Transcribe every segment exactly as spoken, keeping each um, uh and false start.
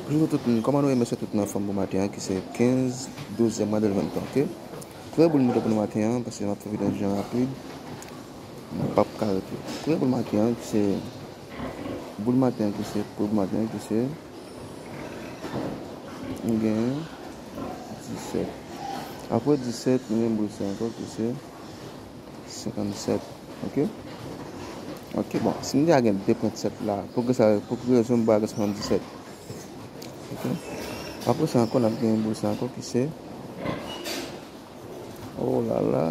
Bonjou tout moun, kòman nou ye? Mèsi tout moun anfòm pou maten an ki se kenz douz mwa de mil venntwa, oke? Premye boul m pote pou nou maten an, paske m ap fè videyo jan rapid, m p ap ka rete. Premye boul maten an ki se, boul maten an ki se, premye boul maten an ki se, nou gen disèt. Apre disèt, nou gen boul sa ankò ki se senkannsèt, oke? Oke, bon, si m deja gen de pwent sèt la, pou ki sa, pou ki rezon m pa gen swasanndisèt? Oke? Apre sa ankò, n ap gen boul sa ankò ki se, oh la la,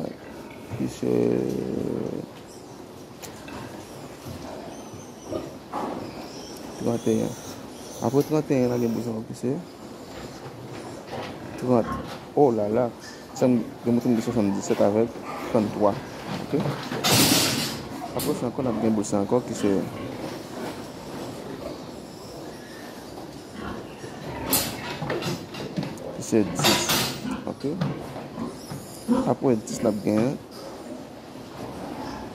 ki se tranteyen. Apre tranteyen, n ap gen boul sa ankò ki se trant. Oh la la. Sa m gen montre m gen swasanndisèt avèk tranntwa. Oke? Apre sa ankò, n ap gen boul sa ankò ki se, ki se dis. Oke? Apre dis, n ap gen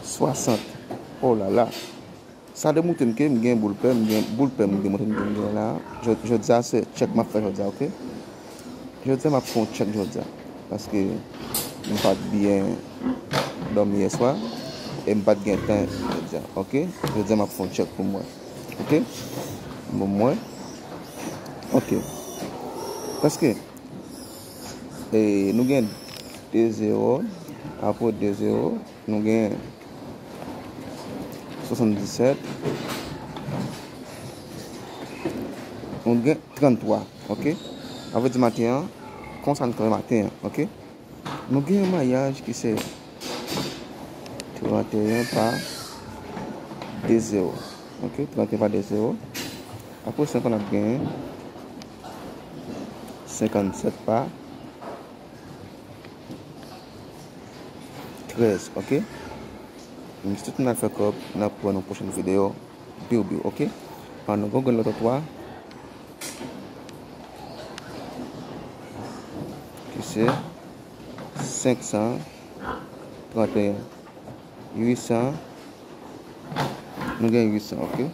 swasant. Oh la la. Sa demontre m ke m gen boul pè, m gen boul pè, m demontre m ke m gen la. Jò-, jodi a se tchèk m ap fè jodi a, oke? Jodi a m ap fè yon tchèk jodi a. Paske m pa t byen dòmi yè swa e m pa t gen tan jodi a, oke? Jodi a m ap fè yon tchèk pou m wè. Oke? Bon, m wè. Oke. Paske, e, nou gen de zewo, apre de zewo, nou gen swasanndisèt, nou gen tranntwa, oke? Sa vle di maten an, konsa n fè maten an, oke? Nou gen yon mayaj ki se tranteyen pa de zewo, oke? Tranteyen pa de zewo. Apre sa ankò, n ap gen senkannsèt pa trèz, oke? Mèsi tout moun al fè kòb, n ap wè nan pwochèn videyo. Biw, biw, oke? An, nou gen yon lòt twa ki se senk san tranteyen. Uit san, nou gen uit san, oke?